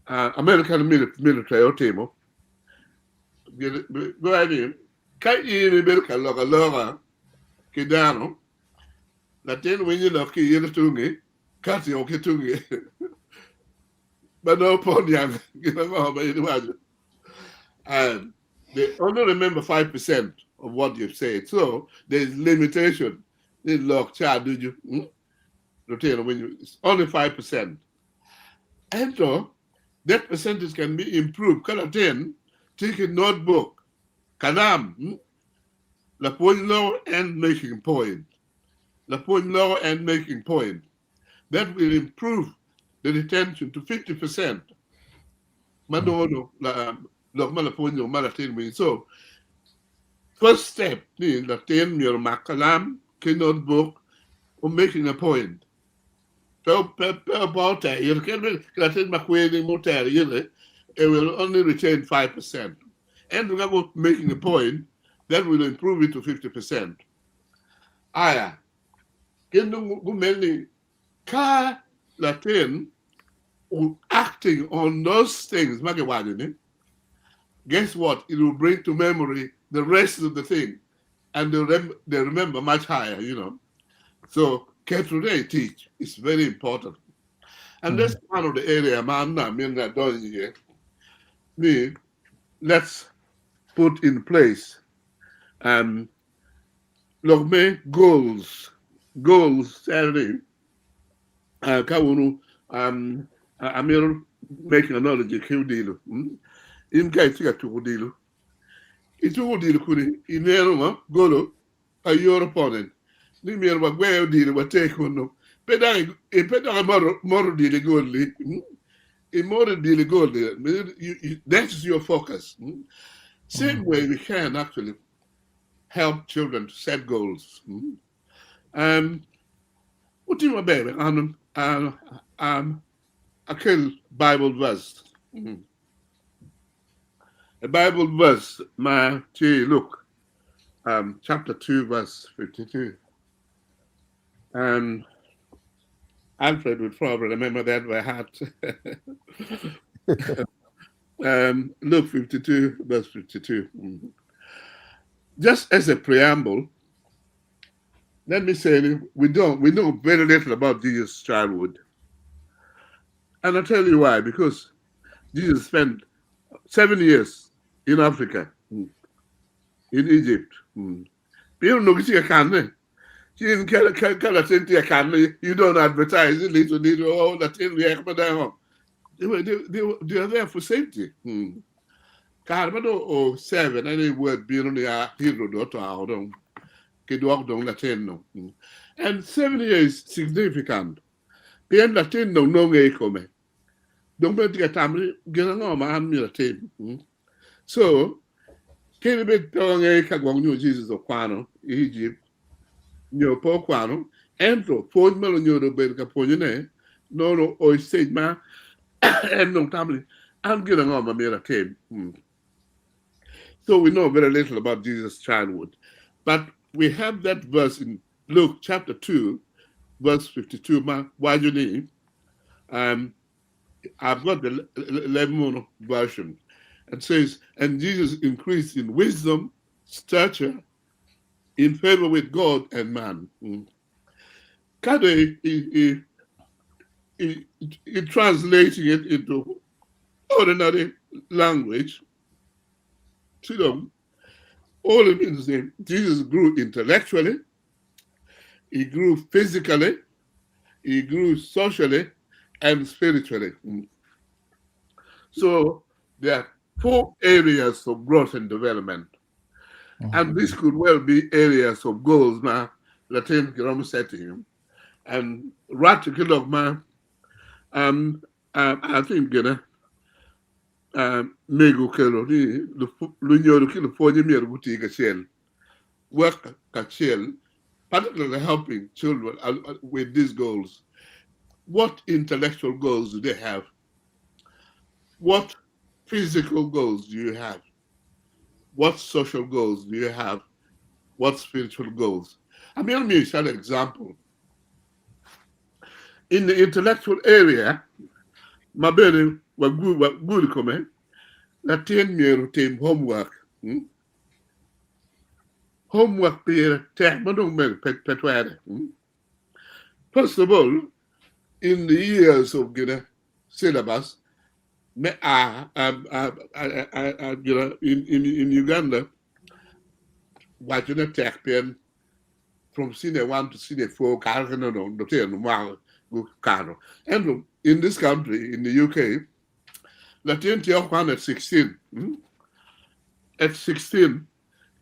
American military otimo, giwaco ni ka in ibedo ka lok aloka ki dano, latin winyo lok ki in tungi, ka timo ki tungi ma nongo pe oniang gin ango ma in iwaco. And they only remember 5% of what you've said. So there's limitation. Ni lok ca ducu. Lutino winyo, it's only 5%. Ento, that percentage can be improved. Ka latin tye ki notebook, kalam, lapwony loko en making point. Lapwony loko en making point. That will improve the retention to 50%. Ma nongo lok ma lapwony nyo ma latin winyo. So, first step ni latin myero omak kalam ki notebook or making a point. Pe pe pe oter ire kadi latin ma kweri mo ter ire, it will only retain 5%. Ento ka go making a point, that will improve it to 50%. Aya, gin dong gumel ni ka latin acting on those things ma giwaco ni, guess what? It will bring to memory the rest of the thing and they, rem they remember much higher, you know. So keto ne i tic is very important. And that's one of the area ma an amito ni adony iye ni let's put in place. Um, lok me goals, goals calo ni ka wunu um, amito make analogy ki odilo. In ka itye ka tuko odilo, ituko odilo kuni ineno ngo golo pa your opponent ni myero wagwe odilo water kunu pe dok pe dok imoto odilo i gol-li imoto odilo i gol-li that is your focus. Same way we can actually help children to set goals. Um, wutimo maber an um, akel Bible verse. A Bible verse ma tye i Luke um, chapter 2 verse 52. Um, Alfred would probably remember that by heart. Luke 52 verse 52. Just as a preamble, let me say we don't we know very little about Jesus' childhood. And I'll tell you why, because Jesus spent 7 years in Africa, in Egypt. People know you you don't advertise it, little, little, oh, latin, they are there for safety. Kare ma dong o 7 ene word bino ni a Herod oto dong kidwok dong latin no. And 7 years significant. Pien latin dong nongo i kome. Dong bene tye ka tamo ni gin ango ma an myero atim. So, kadi bed pe wangeyo ka gwok nyo Jesus okwano i Egypt nyo pe okwano, ento pwony ma lunyodo obedo ka pwonyone nono o i stage ma en dong tamo ni an gin ango ma myero atim. So we know very little about Jesus' childhood. But we have that verse in Luke chapter 2, verse 52. Ma waco ni, I've got the Lemon version. It says, "And Jesus increased in wisdom, stature, in favor with God and man." Kind of he translating it into ordinary language. All it means is that Jesus grew intellectually, he grew physically, he grew socially, and spiritually. So there are four areas of growth and development. And this could well be areas of goals ma latin kiromo setting. And right to lok ma I think gina mego kelo ni lunyodo ki lupwonye myero guti kacel work kacel, particularly helping children with these goals. What intellectual goals do they have? What physical goals do you have? What social goals do you have? What spiritual goals? I mean, let me show an example. In the intellectual area, ma bene wagur kome, latin myero tim homework. Homework pire tek ma dong mere pe twere. First of all, in the years of gina syllabus, me a, in Uganda, waco ne tek pien from senior 1 to senior 4 kare no no lutino mwaka gukato. And in this country, in the UK, latin tye kwan at 16. At 16,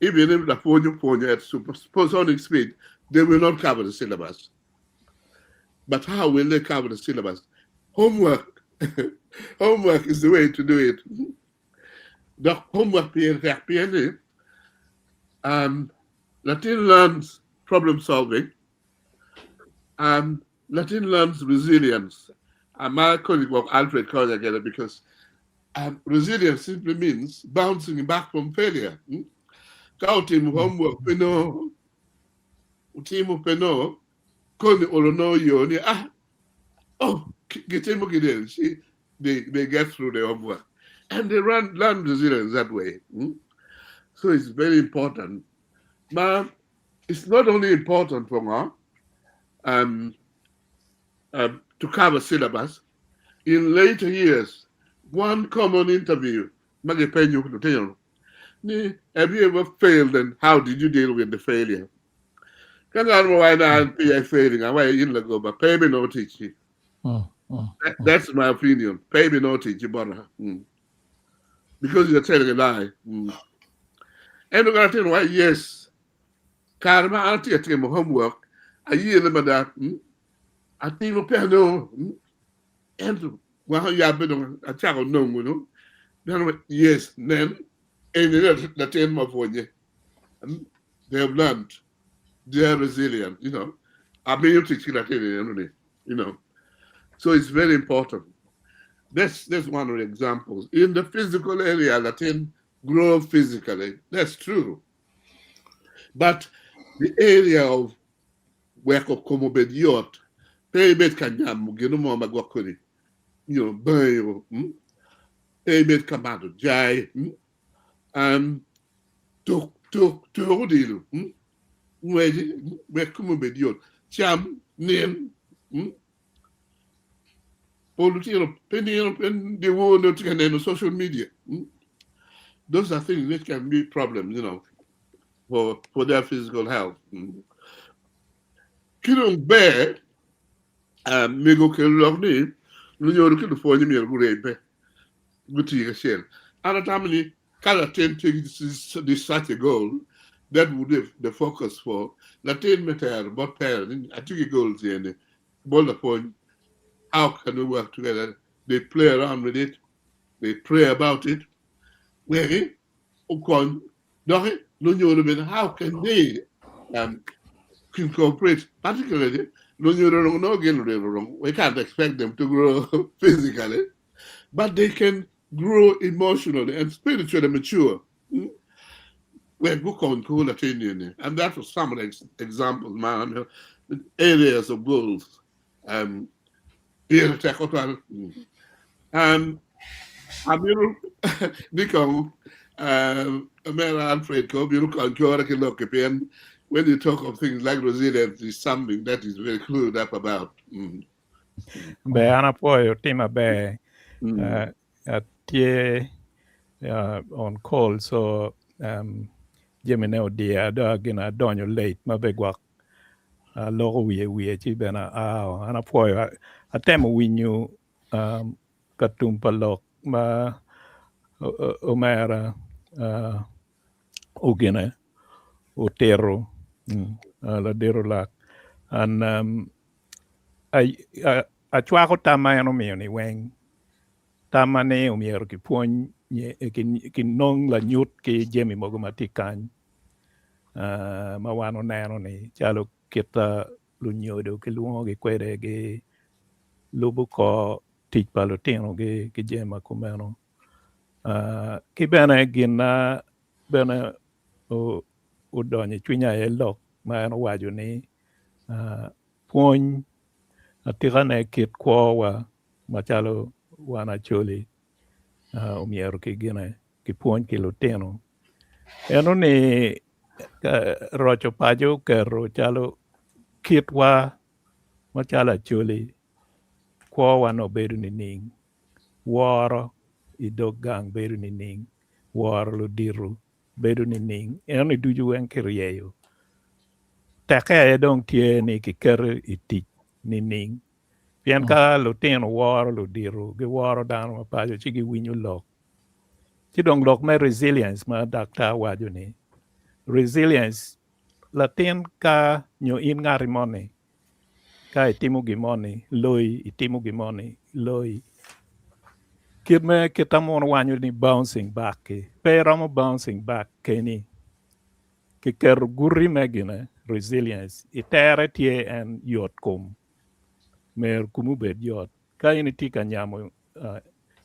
even if lapwony pwonyo at supersonic speed, they will not cover the syllabus. But how will they cover the syllabus? Homework. Homework is the way to do it. The homework pien latin learns problem solving. Latin learns resilience. My colleague Alfred Konya get it because resilience simply means bouncing back from failure. Ka otimo homework pe no, otimo pe no, koni olo no yo ni ah, oh, gitimo gidel. See, they get through the homework. And they learn resilience that way. So it's very important. But it's not only important for now to cover syllabus. In later years, one common interview, ma gipenyo lutino. Ni have you ever failed and how did you deal with the failure? Ka ngat mo waco ni an peya failing, awaco in lagoba, pe ibinongo ticci. That's my opinion. Pe ibinongo ticci bota. Because you're telling a lie. Ento ka latin waco yes, kare ma an atye ka timo homework, ayele mada, atimo pe anongo. Ento wang oyabbe dong acako nongo no. Then yes, nen eni latin ma pwonye. They have learned. They are resilient, you know. Amiyo tic ki latin eno ni, you know. So it's very important. That's one of the examples. In the physical area, latin grow physically. That's true. But the area of weko kom obed yot, pe ibed ka nyamo gino mo ma gwok kodi, nyo bayo, pe ibed ka mato jai, tuk tuk tuk odilo, ngweci wek komi obed yot, cam, nin, pol lutino pe nino pe dyewor nongo tye ka neno social media. Those are things which can be problems, you know, for their physical health. Ki dong ber, mego okelo lok ni lunyodo ki lupwonye myero guribbe guti kacel. An atamo ni ka latin tye ki this such a goal, that would be the focus for latin me tero bot parent ni atye ki goals eni bot lapwony, how can we work together? They play around with it, they pray about it, weki okony doki lunyodo bene how can they incorporate, particularly lunyodo dong nongo gin lutino dong we can't expect them to grow physically but they can grow emotionally and spiritually mature wek gukony kor latin eni and that was some of the examples ma areas of goals pire tek tutwal. Amito ni kong Omera Alfred kong obino kony kore ki lok-ki pien when you talk of things like resilience is something that is very clued up about. Ber an apwoyo tye maber atye on call so jamine odiya dong gin adonyo late ma bene gwok aloko wiye wiye ci bene aa an apwoyo atemo winyo ka tum pa lok ma omera ogine otito ladit olak and acwako tam ma en omiyo ni weng tamma ni omyero kipwony kinong lanyut ki jami mogo ma tye kany ma wan oneno ni calo kit lunyodo kilwongogi kwede gilubo kor tic pa lutinogi ki jami ma kumeno. Ki bene gin ma bene odonyo i cwinya aye lok ma en owaco ni pwony atikane kit kwowa macalo wan Acholi omyero ki gine kipwony ki lutino. Eno ni roco paco oketo calo kitwa macalo Acholi kwowa nongo bedo nining? Woro i dog gang bedo nining? Woro ludito bedo nining? Eno-ni ducu weng kiryeyo. Tekke aye dong tye ni kiketo i tic nining? Pien ka lutino woro ludito, giworo dano ma paco ci giwinyo lok. Ci dong lok me resilience ma daktar waco ni, resilience latin ka nyo in ngati moni ka itimo gin moni loyi, itimo gin moni loyi. Kit me kita mono wanyo ni bouncing back ki pe iromo bouncing back keni. Kiketo guti me gine resilience itere tye en yot kom myero komi obed yot. Ka in itye ka nyamo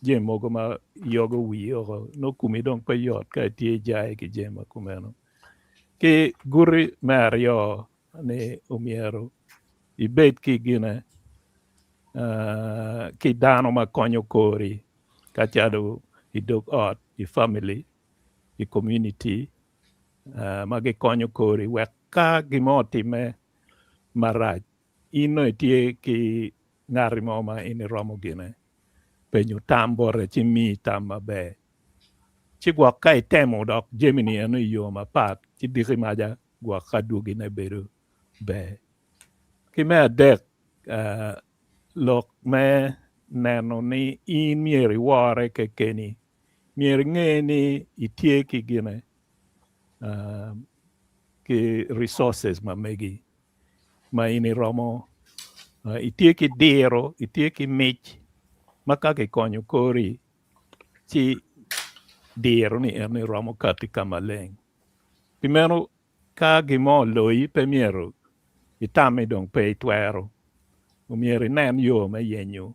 jami mogo ma yogo wii oko nongo komi dong pe yot ka itye ijaye ki jami ma kumeno. Ki guti me aryo ni omyero ibed ki gine ki dano ma konyo kori ka calo i dog ot, i family, i community ma gikonyo kori wek ka gin mo otimme marac in nongo itye ki ngati mo ma in iromo gine penyo tam bote ci miyi tam maber. Ci gwok ka itemo dok jami-ni eno i yo mapat, ci diki maca gwok adwogine bedo ber. Ki me adek, lok me neno ni in myero iwore kekeni. Myero inge ni itye ki gine, ki resources ma megi ma in iromo, itye ki diro, itye ki mic ma ka kikonyo kori ci diro ni eno iromo kati ka maleng. Pi meno ka gin mo oloyi pe myero itam ni dong pe itwero. Omyero inen yo me yenyo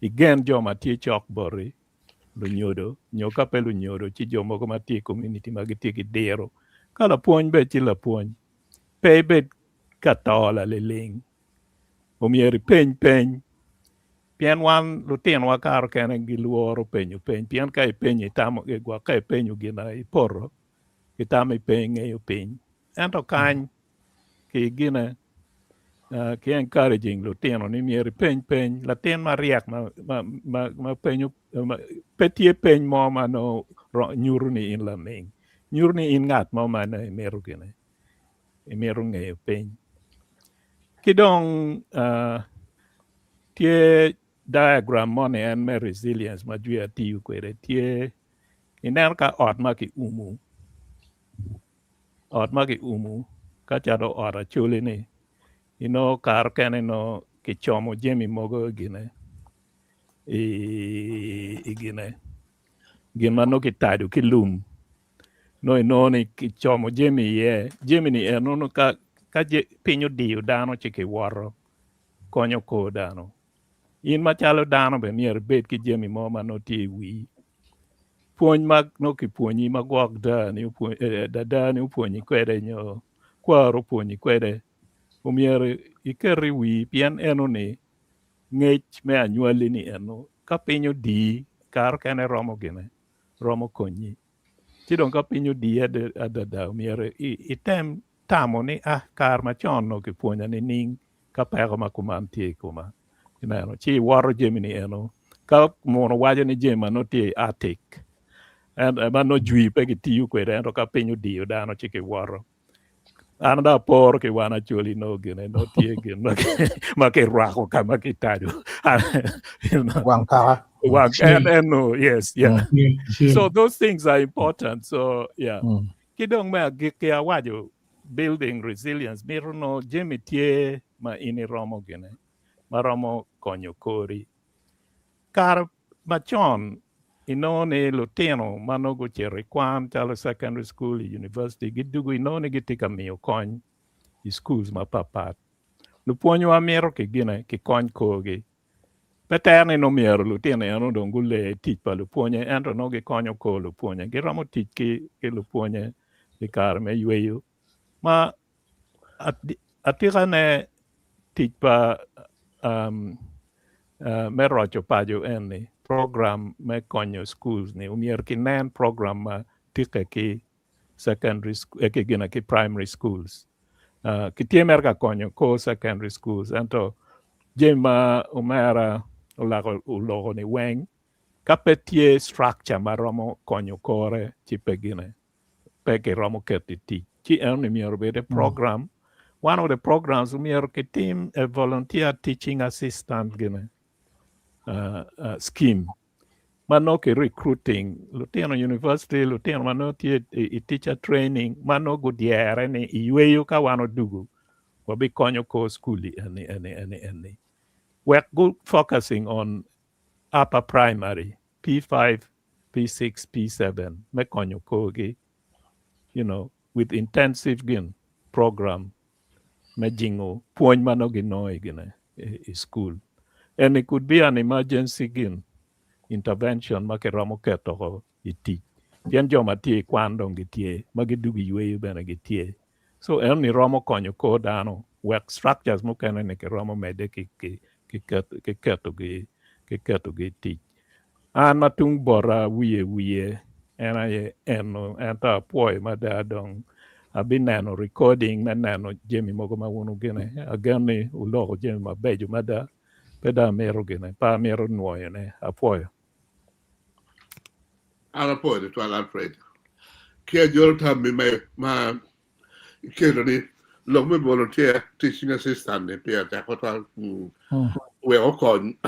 igen jo ma tye cok boti, lunyodo nyo ka pe lunyodo ci jo mogo ma tye i komuniti ma gitye ki diro. Ka lapwony bed ci lapwony. Pe ibed ka to laliling. Omyero ipeny peny pien wan lutinowa kare okene gilworo penyo peny pien ka ipenyo itamo gwok ka ipenyo gin ma ipoto itamo ni pe ingeyo piny. Ento kany ki gine ki encouraging lutino ni myero ipeny peny latin maryek ma penyo pe tye peny mo ma nongo nyuto ni in laming nyuto ni in ngat mo ma nongo imito gine imito ngeyo piny. Ki dong tye diagram moni en me resilience ma jwi atiyo kwede tye ineno ka ot ma kiumo ot ma kiumo ka calo ot acholi ni inongo kare okene nongo kicomo jami mogo i gine i gine gin ma nongo kitado ki lum nongo inongo ni kicomo jami iye jami-ni eno ka piny odiyo dano ci kiwoto konyo kor dano. In macalo dano bene myero ibed ki jami mo ma nongo tye i wii. Pwony ma nongo kipwonyi ma gwok dadani opwonyi kwede nyo kwaro opwonyi kwede omyero iket i wii pien enoni ngec me anywali ni eno ka piny odii kare okene romo gine romo konyi. Ci dong ka piny odii adada myero item tamo ni ah kare macon onongo kipwonya nining ka peko ma kuman tye i koma ineno ci iwoto jami ni eno ka muno waco ni jami ma nongo tye i attic ma nongo jwi pe kitiyo kwede ento ka piny odiyo dano ci kiwoto an dong aporo ki wan Acholi nongo gine nongo tye gin ma kirwako ka ma kitado wang kaka wang en eno yes yeah so those things are important so yeah Ki dong me agikki awaco building resilience mito nongo jami tye ma in iromo gine ma romo konyo kori. Kare macon inongo ni lutino ma nongo gucito i kwan calo secondary school, i university gidugo inongo ni gitye ka miyo kony i schools mapat pat. Lupwonywa mito ki gine ki kony korgi. Pe ter ni nongo myero lutino eno dong gule tic pa lupwonye, ento nongo gikonyo kor lupwonye. Giromo tic ki lupwonye i kare me yweyo. Ma atikane tic pa me roco paco eni, program me konyo schools ni omyero kinen program ma tike ki secondary ki gine ki primary schools. Uh, kitye mere ka konyo kor secondary schools ento jami ma omera olako oloko ni weng ka pe tye structure ma romo konyo kore ci pe gine pe kiromo keto i tic ci enoni myero obed a program one of the programs myero kitim a volunteer teaching assistant gine uh, uh, scheme ma nongo ki recruiting lutino university lutino ma nongo tye i teacher training ma nongo gudyere ni i yweyo ka wan odugu wabikonyo kor school eni eni eni eni wek gu focusing on upper primary P5 P6 P7 me konyo korgi you know with intensive gin program me jingo pwony ma nongo ginongo i gine i school and it could be an emergency gin intervention ma kiromo keto i tic pien jo ma tye i kwan dong gitye ma gidugo i yweyo bene gitye so enoni romo konyo kor dano wek structures mukene ni kiromo medde ki ketogi i tic An ma tung bota wiye wiye en aye eno ento apwoyo mada dong abineno recording me neno jami mogo ma wun wugine agen ni wuloko jami mabeco mada pe dong amito gine pe amito nwoyone apwoyo. An apwoyo tutwal Alfred ki ajolo tammi ma ikelo ni lok me volunteer teaching assistant ni pire tek tutwal wek okony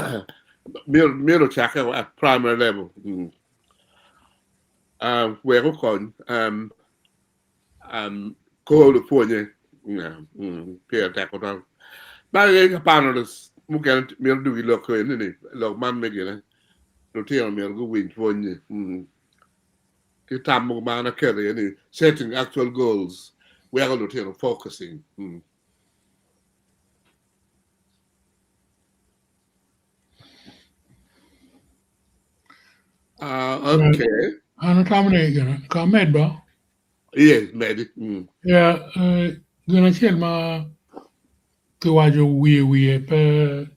myero ocakke at primary level wek okony kor lupwonye pire tek tutwal. Man ka panelists mukene myero dwogi lok eni ni lok man me gine lutino myero guwiny pwony-nyi ki tam mogo ma an aketo iye ni setting actual goals weko lutino focusing. Okay. An atamo ni gin ka amed ba? Yes, medi. Yeah, gin acel ma kiwaco wiye wiye pe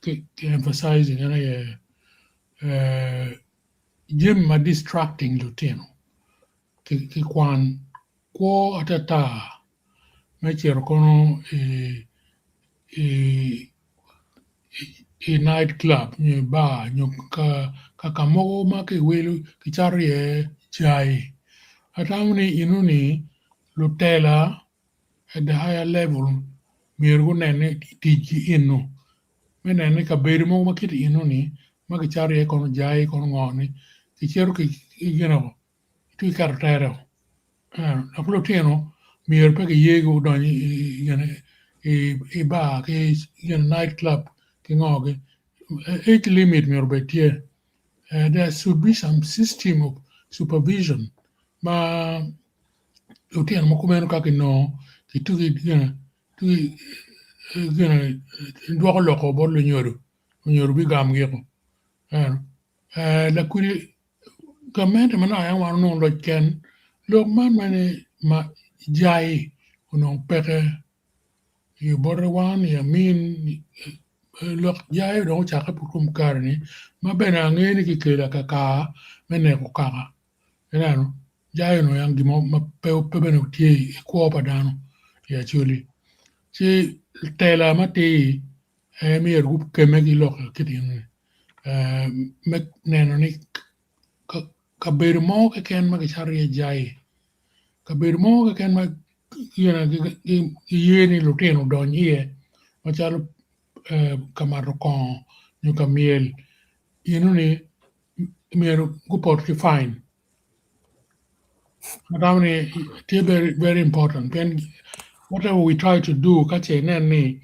ki emphasizing en aye jami ma distracting lutino ki kwan kwo atata me cito kono i i night club nyo i bar nyo ka ka mogo ma kiwilo kicato iye cai. Atamo ni enoni lutela at the higher level myero gunen ni ticgi eno me neno ni kabedo mogo ma kiti enoni ma kicato iye kono jai kono ngo ni kicito ki gino ci kiketo tere dok lutino myero pe kiyegi odony i bar ki night club ki ngo gi age limit myero obed tye there should be some system of supervision ma lutino ma kumeno ka kinongo kitugi dwoko loko bot lunyodo lunyodo bigamo giko lakwidi Gamente ma nongo aye wan onongo loc ken lok man mene ma jai onongo peke i bote wan i amin lok jai dong ocakke pud kom kare ni ma bene angeyo ni kikelo akaka me neko kaka ineno jai onongo en gin mo ma pe bene tye i kwo pa dano i Acholi ci tela matir aye myero gukemme ki lok kit eni me neno ni kabedo mo keken ma kicato iye jai, kabedo mo keken ma kiye ni lutino odony iye macalo ka mato kongo nyo ka myel enoni myero gupot ki fine. Atamo ni tye very very important pien whatever we try to do ka ce inen ni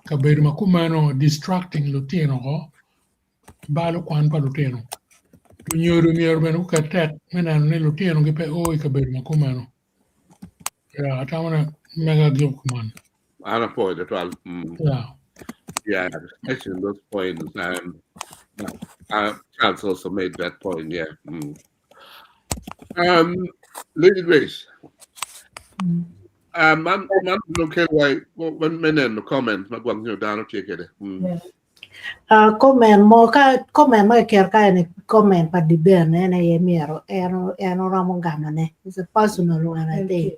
kabedo ma kumeno distracting lutino ko balo kwan pa lutino lunyodo myero bene guket tek me neno ni lutino gi pe o i kabedo ma kumeno yeah atamo ni mega giko kuman. An apwoyo tutwal. Yeah. Yeah, actually those points. Charles also made that point, yeah. Lady Grace. Man man okay wai me neno comment ma gwang nyo dano tye kwede. Comment mo ka comment ma kiketo ka eni comment pa Diben en aye myero en en oromo gamone. It's a personal one I think.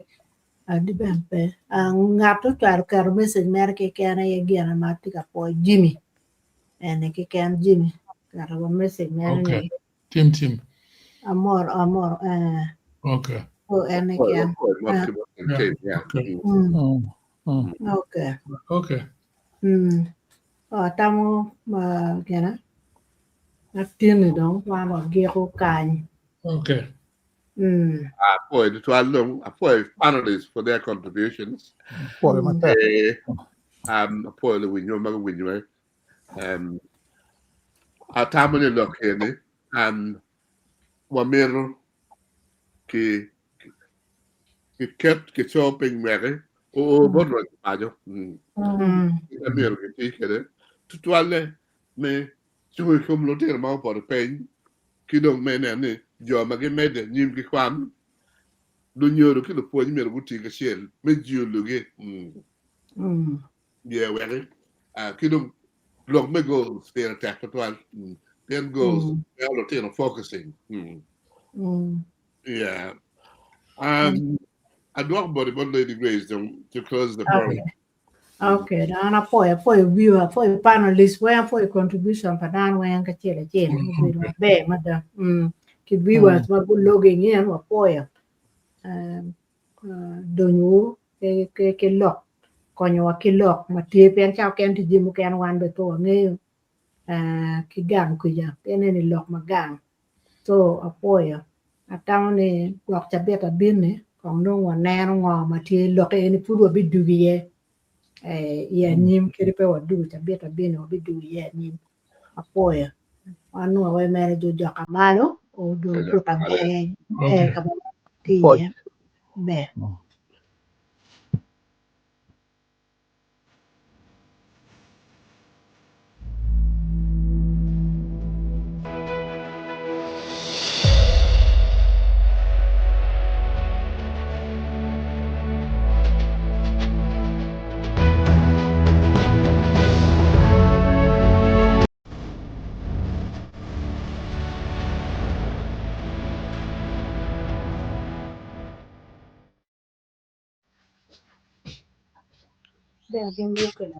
Diben pe. Ngat ocwalo keto message mere keken aye gin ma atye ka pwoyo Jimmy. Eni keken Jimmy oketo wa message mere Okay. ni Tim tim. amor amor eh Okay. oh en keken. Mot ki mot Yeah. Tim, yeah. Okay. Okay. Okay. Oh, atamo ma gina atini dong wan wagiko kany. Okay. Apwoyo tutwal dong apwoyo panelists for their contributions. Apwoyo matek. Eh, apwoyo luwinywa ma guwinyo um, atamo ni lok eni wamito ki kiket kico piny weki oo bot roc paco myero kiti kwede tutwalle me Cung i kom lutino ma opoto piny ki dong me neno ni jo ma gimedde anyim ki kwan, lunyodo ki lupwony myero guti kacel me jologi ye wek ki dong lok me goals pire tek tutwal pien goals weko lutino focusing. Yeah. Adwoko boti bot Lady Grace dong to close the program. Okay, dong an apwoyo, apwoyo viewer, apwoyo panelist weng, apwoyo contribution pa dano weng kacel acel, obedo maber mada. Mm. Ki viewers ma gulogging in, wapwoyo. Um, uh, donywu ki, ki, ki lok, konyowa ki lok ma tye pien ca okene tye jami mukene wan bene pe wangeyo uh, ki gang kuca, pien eni lok ma gang. So apwoyo. Atamo ni gwok cabit abin-ni kong dong waneno ngo ma tye lok eni pud wabidugo iye eh, i anyim kadi pe wadugo cabit abin-ni wabidugo iye anyim. Apwoyo. Wan nongo wawe mere jo joka malo odong kuta ber eh, Okay. ka ma tye Pwoc. iye ber. Ber gin gukelo.